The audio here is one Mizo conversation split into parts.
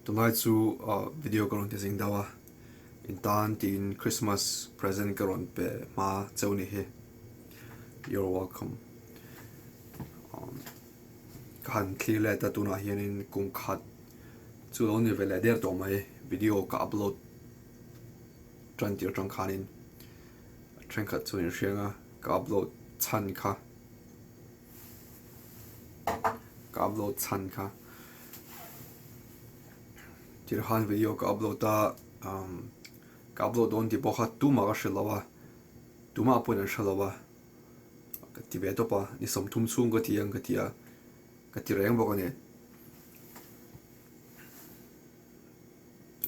Tunlai chu video ka rawn ti zing deuh a, in tan tiin Christmas present ka rawn pe hma cheu ni hi. You're welcome. Ka han thlir let a tunah hianin kum khat chu lo ni ve leh der tawh mai video ka upload tan tir atang khanin thenkhat chu an inhriang a ka upload chhan kha ka upload chhan kha tir khan video ka upload a umm ka upload dawn tih pawh kha tumah ka hrilh lo a tumah pawhin an hre lo a. Ka ti ve tawp a, ni 30 chhung ka ti ang ka ti a, ka ti reng bawk a ni.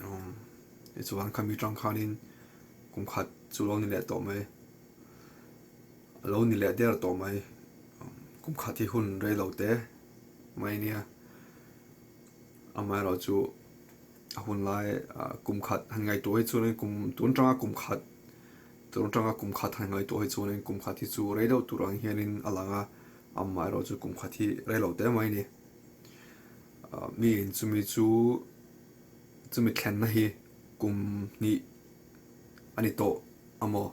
Umm tichuan khami tang khanin kum khat chu lo ni leh tawh mai, a lo ni leh der tawh mai, kum khat hi hun rei lo te mai nia, amaherawhchu a hun lai kum khat han ngaihtuah hi chuanin kum tun tanga kum khat Tun atanga kum khat han ngaihtuah hi chuanin kum khat hi chu rei deuh tur ang hianin a lang a, amaherawh chu kum khat hi rei lo teh mai a ni. Miin chumi chu chumi thlenna hi kum hnih a ni tawh a maw?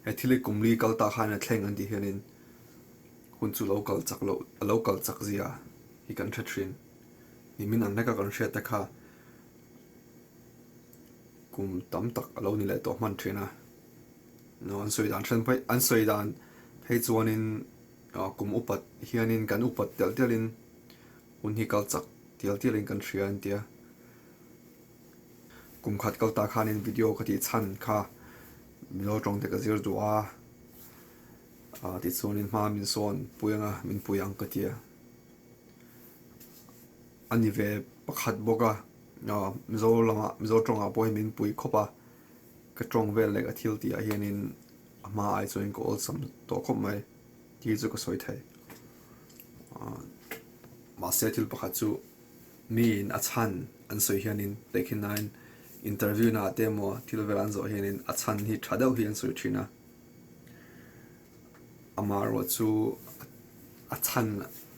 He thil hi kum li kal ta khan a thleng an tih hianin hun chu lo kal chak loh a lo kal chak zia hi kan hre thin. Nimin ang hleka kan hriat te kha Kum tam tak a lo ni leh tawh hman thin a, an sawi dan then phei an sawi dan phei chuanin kum upat hianin kan upat telh telhin hun hi kal chak tial tialin kan hria an tia. Kum khat kal ta khanin video ka tih chhan kha Mizo tawng te ka zir duh a, tichuanin hma min sawn pui ang a, min pui ang ka tia. A ni ve pakhat bawk a, Mizo lamah Mizo tawngah pawh hian min pui khawp a, ka tawng vel leh ka thil tih ah hianin a hma ai chuan ka awlsam tawh khawp mai tih chu ka sawi thei. Mahse thil pakhat chu miin a chhan an sawi hianin tehkhin nain interview naah te emaw thil vel an zawh hianin a chhan hi tha deuh hi an sawi thin a. Amaherawh chu a chhan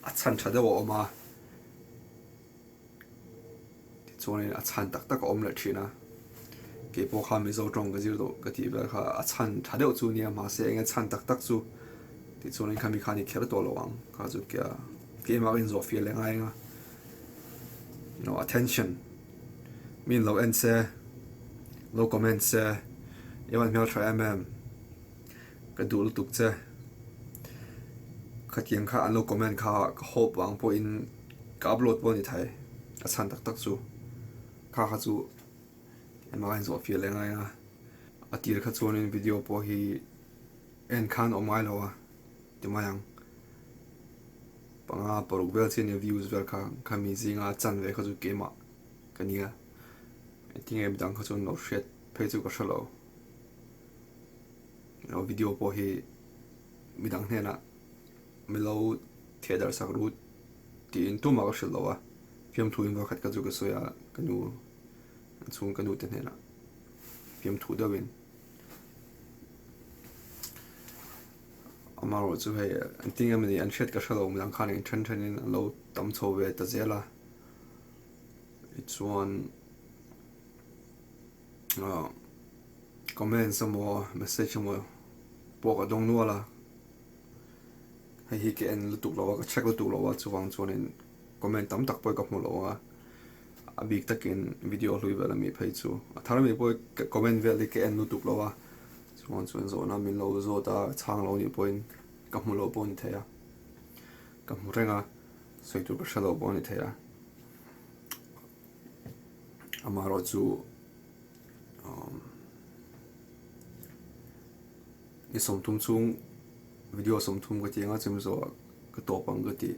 a chhan tha deuh a awm a, tichuanin a chhan tak tak a awm leh thin a, keipawh kha Mizo tawng ka zir tawh ka tih vel kha a chhan tha deuh chu nia mahse enge chhan tak tak chu tichuanin khami khan i kher tawh lo ang kha chu kia keimah ka inzawh fiah leh ngai ang a, you know attention mi in lo en se lo comment se i van hmeltha em em. Ka duh lutuk che. Khatiang kha an lo comment kha ka hope vang pawhin ka upload pawh a ni thei. A chhan tak tak chu kha kha chu engmah ka inzawh fiah leh ngai a. A tir kha chuanin video pawh hi en khan awm ngai lo a ti mai ang. Panga paruk vel chian nia views vel kha khami zinga chan ve kha chu keimah ka nia. Engtinge midang kha chuan lo hriat phei chu ka hre lo. Video pawh hi midang hnenah milo theh darh sak ru tiin tumah ka hrilh lo a, fiamthu in vawikhat ka chu ka sawi a ka nu an chhung ka nu te hnenah fiamthu deuhin amaherawh chu hei an ti ngam a ni an hriat ka hre lo midang khan in then thenin an lo tam chho ve ta zel a tichuan. Comments emaw message emaw pawh ka dawng nual a, hei hi ka en lutuk lo a ka check lutuk lo a chuvang chuanin comment tam tak pawh ka hmu lo a, a bik takin video hlui vel ami phei chu a thar ami pawh ka comment vel hi ka en lutuk lo a, chuvang chuan zawhna min lo zawt a chhang lo nih pawhin ka hmu lo pawh a ni thei a, ka hmu reng a sawi tur ka hre lo pawh a ni thei a. Amaherawh chu ni 30 chhung video 30 ka ti anga chumi zawhah ka tawp ang ka ti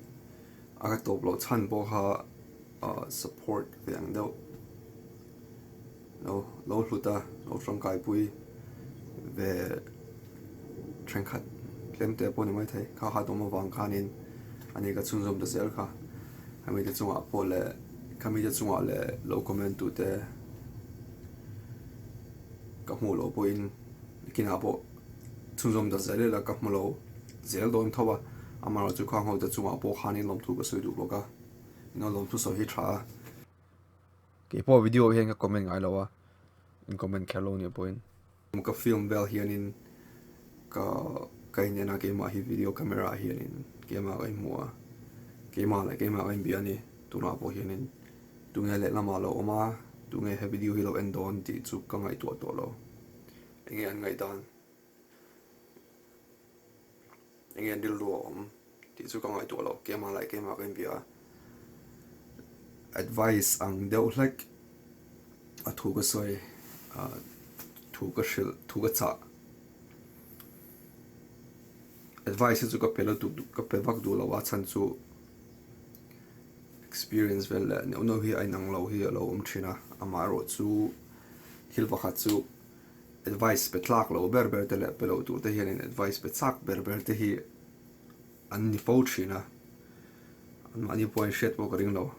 a ka tawp loh chhan pawh kha support ve ang deuh lo lo hlut a lo tangkaipui ve thenkhat tlem te pawh ni maithei kha kha dawm avang khanin ani ka chhunzawm ta zel kha hemi te chungah pawh leh khami te chungah leh lo comment tu te ka hmuh loh pawhin kinah pawh chhunzawm ta zel ila ka hmu lo zel dawn tho a amaherawhchu khang ho te chungah pawh khanin lawmthu ka sawi duh bawk a eng lawmthu sawi hi tha a. Kei pawh video hian ka comment ngai lo a, in comment kher lo nih pawhin. Ka film vel hianin ka ka inen a keimah hi video camera ah hianin keimah ka inhmu a, keimah leh keimah ka inbia a ni. Tunah pawh hianin tunge lehlamah lo awm a, tunge he video hi lo en dawn tih chu ka ngaihtuah tawh lo. Enge an ngaihdan? Enge an rilru a awm tih chu ka ngaihtuah loh, keimah leh keimah ka inbia a. Advice ang deuh hlek a thu ka sawi, thu ka hrilh, thu ka chah. Advice hi chu ka pe lutuk ka pe vak duh lo a chhan chu experience vel leh neuh neuh hi a inang lo hi a lo awm thin a, amaherawhchu thil pakhat chu. Advice pe tlak lo ber ber te leh pe lo tur te hianin advice pe chak ber ber te hi an ni fo thin a, anmahni pawhin hriat pawh ka ring lo.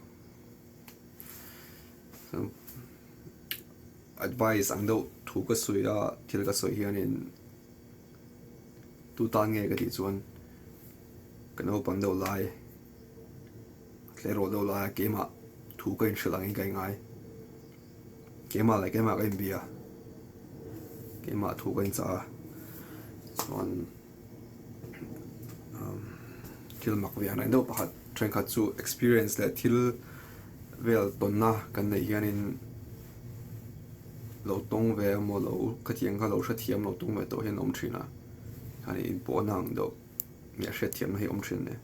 Advice ang deuh thu ka sawi a, thil ka sawi hianin tu tan nge ka tih chuan ka naupang deuh lai. Tleirawl deuh laia keimah thu ka inhrilh angin ka inngai. Keimah leh keimah ka inbia. Keimah thu ka inchah a. Chuan thil mak ve ang reng deuh pakhat thenkhat chu experience leh thil vel tawnna kan neih hianin lo tawng ve emaw lo khatiang kha lo hrethiam lo tum ve tawh hian a awm thin a. Khani inpawhna ang deuh. Mia hriatthiamna hi awm thin nia.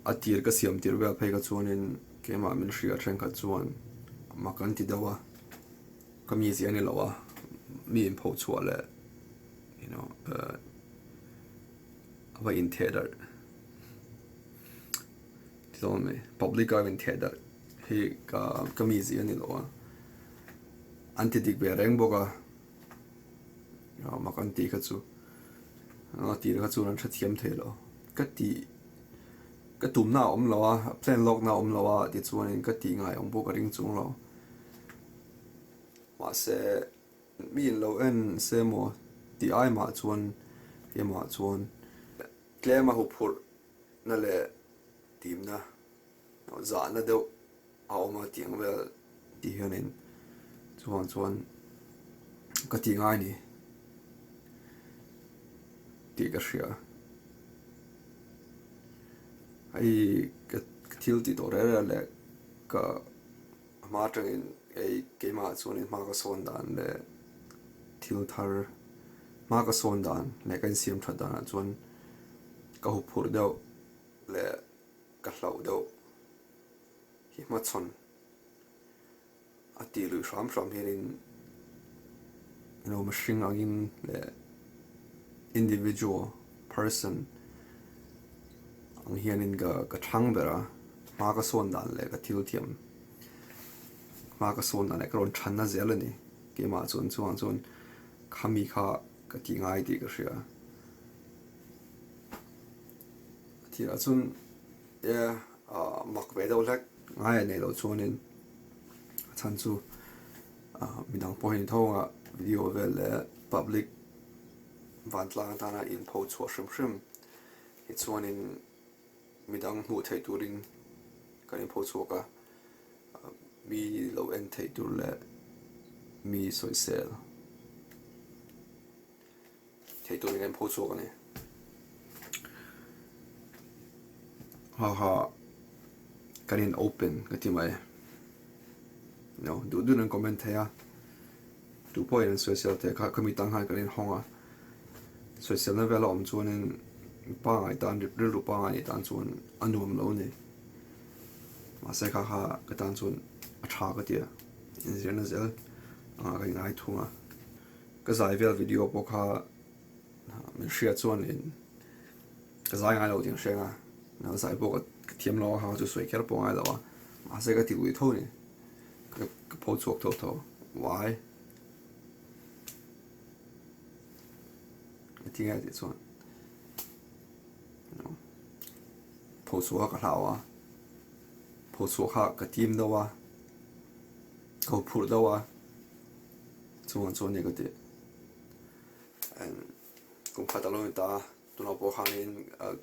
A tir ka siam tir vel phei kha chuanin keimah min hria thenkhat chuan mak an ti deuh a, ka mi zia ni lo a, mi inpho chhuah leh you know a va intheh darh ti dawn mai public a intheh darh hi ka ka mi zia ni lo a, an ti dik ve reng bawk a. Mak an tih kha chu a tir kha chuan an hrethiam thei lo. Ka tih ka tumna a awm lo a, plan lawkna a awm lo a tichuanin ka tih ngai awm pawh ka ring chung lo. Mahse mi in lo en se maw tih ai mah chuan keimah chuan tlem a huphurh na leh timna zahna deuh a awm a tih ang vel tih hianin chuvang chuan ka tih ngai a ni tih ka hria hei ka thil tih tawh reng reng leh ka hma atangin hei keimah chuanin hma ka sawn dan leh thil thar hma ka sawn dan leh ka insiam that danah chuan ka huphurh deuh leh ka hlauh deuh hi hmachhawn a tih luih hram hram hianin you know mihring angin leh individual person ang hianin ka ka chhang ber a hma ka sawn dan leh ka thil thiam hma ka sawn dan leh ka rawn chhanna zel a ni keimah chuan chuvang chuan khami kha ka tih ngai tih ka hria. A thirah chuan e mak ve deuh hlek. Ngai a neih loh chuanin a chhan chu midang pawh hi ni tho anga video vel leh public vantlang atana inpho chhuah hrim hrim hi chuanin midang hmuh theih turin kan inpho chhuak a, mi lo en theih tur leh mi sawisel. Thei turin an pho chhuak a ni. Ha ha kan in open ka ti mai. No, duh duhin an comment thei a. Tu pawhin an sawisel thei kha khami tang khan kan in hawng a. Sawiselna vel a awm chuanin pangai tan rilru pangai nih tan chuan a nuam lo a ni. Mahse kha kha ka tan chuan a tha ka ti a. Inzirna zel anga ka inngai thung a. Ka zai vel video pawh kha min hria chuan in ka zai ngai lo tih an hre ang a, zai pawh ka thiam lo a kha chu sawi kher pawh a ngai lo a, mahse ka ti ui tho a ni, ka pho chhuak tho tho, why? Ka ti ngai tih chuan pho chhuah kha ka hlau a, pho chhuah kha ka tim deuh a, ka huphurh deuh a. Chuvang chuan ni ka ti kum khat a lo ni ta a tunah pawh khanin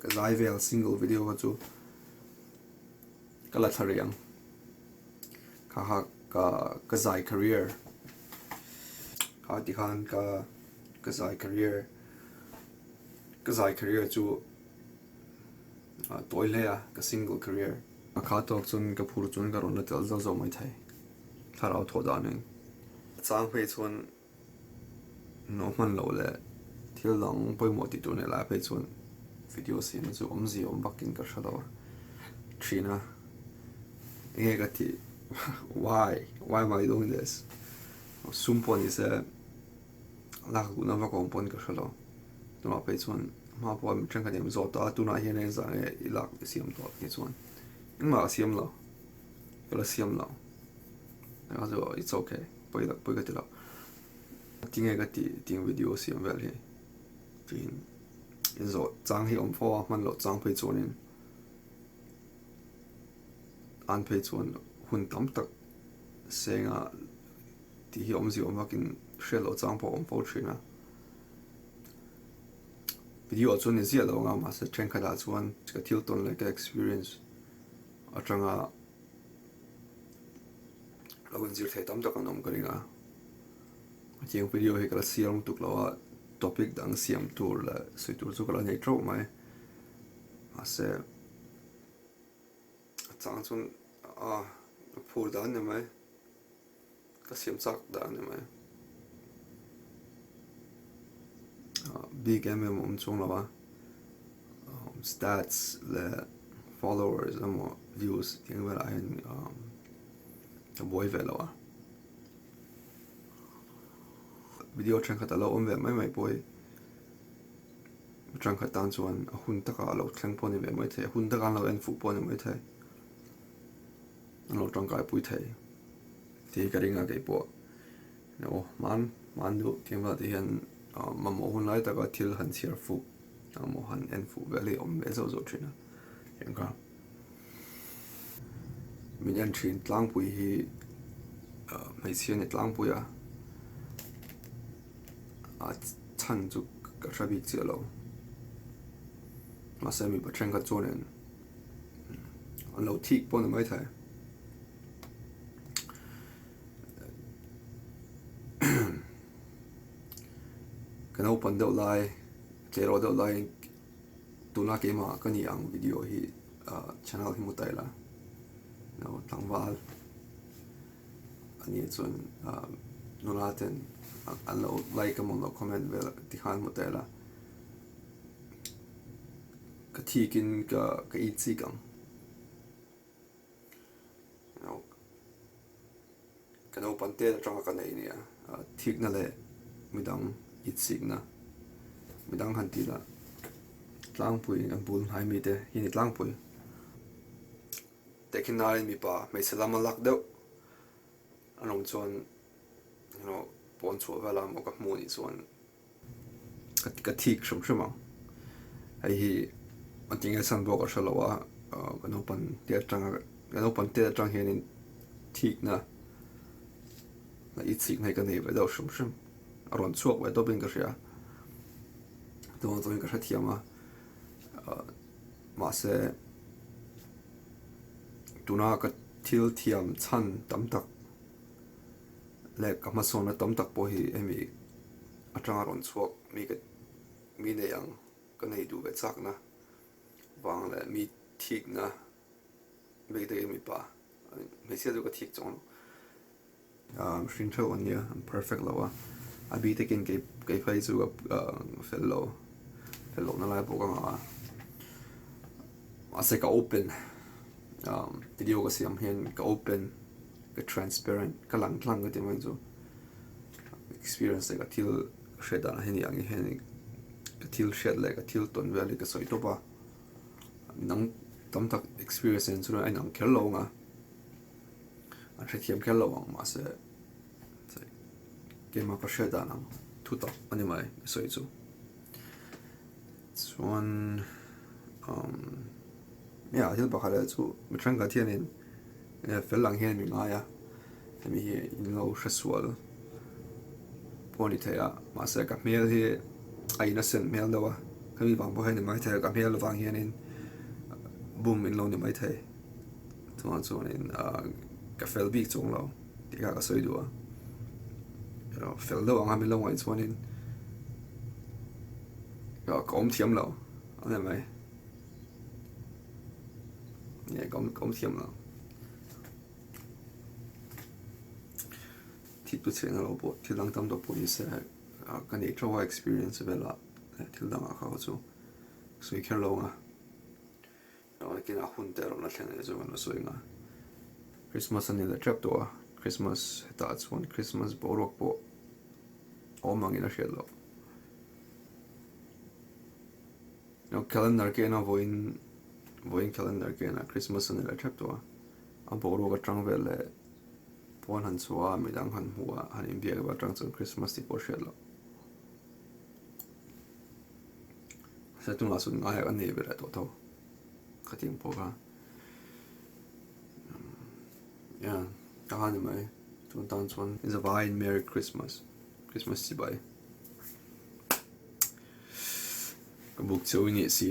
ka zai vel single video kha chu Ka la thla rih ang. Kha kha ka ka zai career kha ti khan ka ka zai career ka zai career chu a tawi hle a ka single career. A kha tawk chuan ka phur chuan ka rawn la tel zauh zauh mai thei thlarau thawh danin. A chang phei chuan Nawh hman loh leh thil dang pawimawh tih tur nei lai phei chuan video siam chu awmzia awm vakin ka hre lo thin a, enge ka tih why why am I doing this sum pawh ni se lak duhna vak awm pawn ka hre lo tunah phei chuan hma pawh mi thenkhat in zawt a tunah hian engzah nge i lak i siam tawh tih chuan engmah ka siam lo ka la siam lo it's okay. Pawi tak pawi ka ti lo. Tinge ka tih ting video siam vel hi tiin in zawh chang hi awm fo a hman loh chang phei chuanin an phei chuan hun tam tak senga tih hi awmzia awm vakin hriat loh chang pawh a awm fo thin a. Video ah chuan ni ziah lo anga mahse thenkhatah chuan ka thil tawn leh ka experience atanga Lo inzir thei tam tak an awm ka ring a, hetiang video hi ka la siam lutuk lo a, topic dang siam tur leh sawi tur chu ka la nei teuh mai, mahse a chang chuan a phur dan ni mai, ka siam chak dan ni mai, bik em em a awm chuang lo a. Stats leh followers emaw views tih ang velah hian ka buai ve lo a, video thenkhat a lo awm ve mai mai pawh hi thenkhat tan chuan a hun takah a lo thleng pawh a ni ve mai thei a, hun takah an lo en fuh pawh a ni mai thei, an lo tangkai pui thei tih hi ka ring a keipawh. Aw hman hman deuh tih ang te hian mamawh hun lai taka thil han chhiar fuh mamawh han en fuh vel hi a awm ve zauh zauh thin a eng kha min en thin tlangpui hi hmeichhia ni tlangpui a a chhan chu ka hre bik chiah lo mahse mipa thenkhat chuanin an lo thik pawh a ni maithei. Ka naupang deuh lai tleirawl deuh laiin tuna keimah ka ni ang video hi ah channel hi hmu ta ila no tlangval a nih chuan ah nula ten an lo like emaw an lo comment vel tikhan hmu ta ila ka thikin ka ka itsik ang. Ka naupang te atanga ka neih nia thikna leh midang itsikna midang han tih lah tlangpui an bul hnai mite hi a ni tlangpui. Tehkhin naiin mipa hmeichhe lama lak deuh an awm chuan pawn chhuah vel a maw ka hmuh anih chuan. Ka thik hrim hrim ang. Hei hi a ti nge chhan pawh ka hre lo a, ka naupang te atanga ka naupang te atang hianin thikna leh i chikna hi ka nei ve deuh hrim hrim. A rawn chhuak ve tawpin ka hria. Tunah chuan ka hrethiam a, mahse tuna ka thil thiam chhan tam tak leh ka hmasawnna tam tak pawh hi hemi atanga rawn chhuak mi ka mi nei ang ka nei duh ve chakna vang leh mi thikna bik takin mipa hmeichhia chu ka thik chawng lo ah mihring theuh an nia an perfect lo a a bik takin kei kei phei chu ka fel lo fel lohna lai pawh ka ngah a mahse ka open ah video ka siam hian ka open. Ka transparent ka lang tlang ka ti mai chu experience leh ka thil hriat dan ah hian i ang hian ka thil hriat leh ka thil tawn vel hi ka sawi tawp a midang tam tak experience nen chuan a inang kher lo ang a an hrethiam kher lo ang mahse keimah ka hriat dan ang thu tak a ni mai ka sawi chu. Chuan umm yeah thil pakhat leh chu mi thenkhat hianin fel ang hian min ngai a hemi hi in lo hre sual pawh a ni thei a mahse ka hmel hi a innocent hmel deuh a hemi vang pawh hian ni maithei a ka hmel avang hianin bum in lo ni maithei. Tunah chuanin ka fel bik chuang lo tih kha ka sawi duh a. Fel deuh anga min lo ngaih chuanin ka awm thiam lo a ni mai. Nge ka awm thiam lo. Thil tu chhehna lo pawh thil dang tam tak pawh ni se ka neih theuh a experience velah thil dangah kha chu sawi kher lo ang a. Nakinah hun te erawh la thleng leh zawk an la sawi ang a. Christmas a ni leh tep tawh a, Christmas hetah chuan Christmas boruak pawh a awm angin a hriat loh. Calendar ka en a vawiin vawiin calendar ka en a Christmas a ni leh tep tawh a, a boruak atang vel leh pawn han chhuah a midang han hmuh a han inbiak vel atang chuan Christmas tih pawh a hriat loh. Mahse tunah chuan ngai a nei ve leh tawh tho khatiang pawh kha yeah ka ha ni mai tun tan chuan zavaiin merry christmas christmas chibai ka buk cheu i nih si.